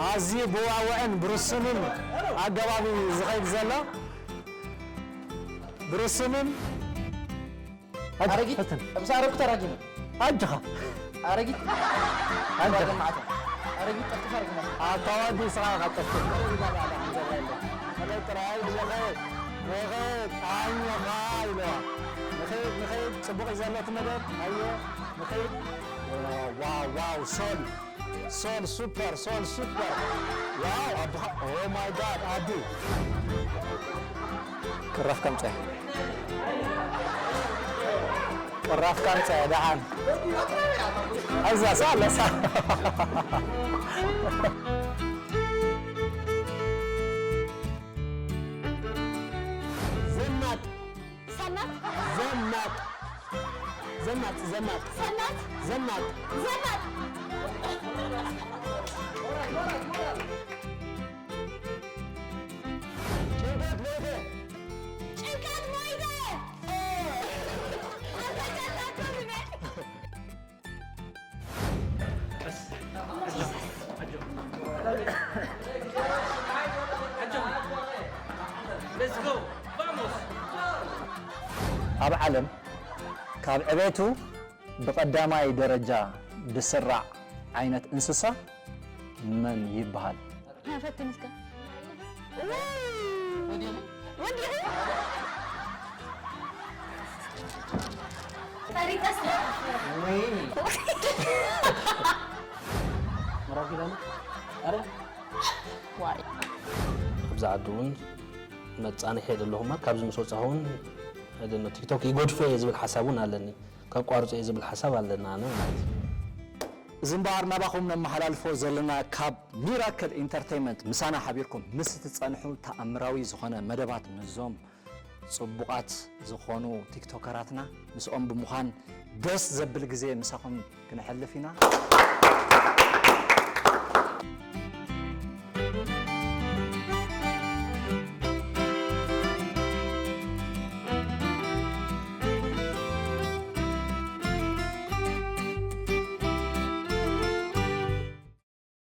ኣዝዩ ብዋውዕን ብርሱንን ኣገባብ እዩ ዝኸይድ ዘሎ። ብርሱንን ኣረጊት ፈትን። ምስ ኣረጉ ተራጊመ። ኣጆኻ። ኣረጊት ኣጆኻ። ተራጊመ። ኣረጊት ጠፍጢፋ ረጊመ። ኣታ ወዲ ስኻ ኢኻ ጠፍጢፋ። ጥራይ ንኸይድ፣ ንኸይድ፣ ኣጆኻ ኢልዋ። ንኸይድ፣ ንኸይድ፣ ጽቡቕ እዩ ዘሎ እቲ መደብ። ኣየ፣ ንኸይድ። ዋው፣ ዋው፣ ሶል። ሶል ሱፐር፣ ሶል ሱፐር። ዋው፣ ኣቦኻ፣ ኦ ማይ ጋድ፣ ኣቢ። ቅራፍ ከምፀ። ቅራፍ ከምፀ፣ ደሓን። ኣብዛ፣ ሳ፣ ለሳ። ዘናጥ። ሰናት። ዘናጥ። ዘናጥ፣ ዘናጥ። ሰናት። ዘናጥ። ዘናጥ። ጭንቀት ሞይተ። ጭንቀት ሞይተ። አንተ ጨላቶ ልበል። Let's go. Vamos. ኣብ ዓለም ካብ ዕቤቱ ብቐዳማይ ደረጃ ዝስራዕ ዓይነት እንስሳ መን ይበሃል? ፈትን እስከ። ወዲቑ? ወዲቑ? ጠሪጠስ። ወይኔ። ምዕራፍ ኪዳነ? ኣረ? ዋይ። ኣብዚ ዓዲ እውን መጻንሒ ዘለኹ እምበር፣ ካብዚ ምስ ወጻኹ እውን፣ I don't know፣ ቲክቶክ ይጎድፎ እየ ዝብል ሓሳብ እውን ኣለኒ። ከቋርጾ እየ ዝብል ሓሳብ ኣለና ኣነ ማለት እዩ። እዚ እምበኣር ናባኹም ነመሓላልፎ ዘለና ካብ ሚራክል ኢንተርተይንመንት፣ ምሳና ሓቢርኩም ምስ እትጸንሑ ተኣምራዊ ዝኾነ መደባት ምስዞም ጽቡቓት ዝኾኑ ቲክቶከራትና ምስኦም ብምዃን ደስ ዘብል ግዜ ምሳኹም ክነሕልፍ ኢና።